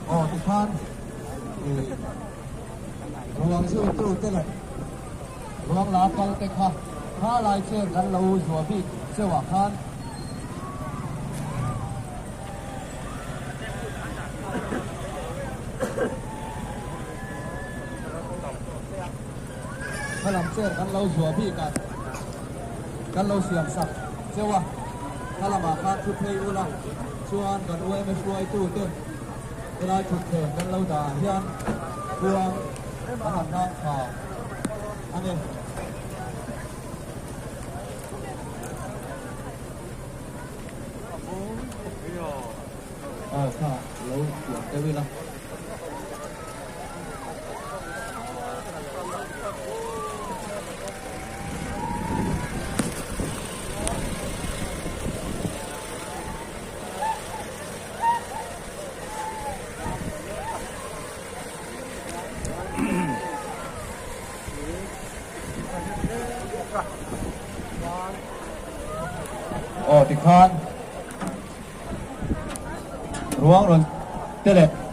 Aw tikhan ih ruang zui tu te leh ruang la kal te kha kha lai chen kan lo zuah bik cheuh ah khan Kha lam chair kan lo zuah bik a, kan lo siam sak cheu a, kha lamah khan thu phei ula chuan kan UMA hruaitu te helai thutthleng kan lo dah ah hian kuang an han hlang tha a ni. Aw kha lo siam deuh ila. Aw tikhan ruang rawn te leh.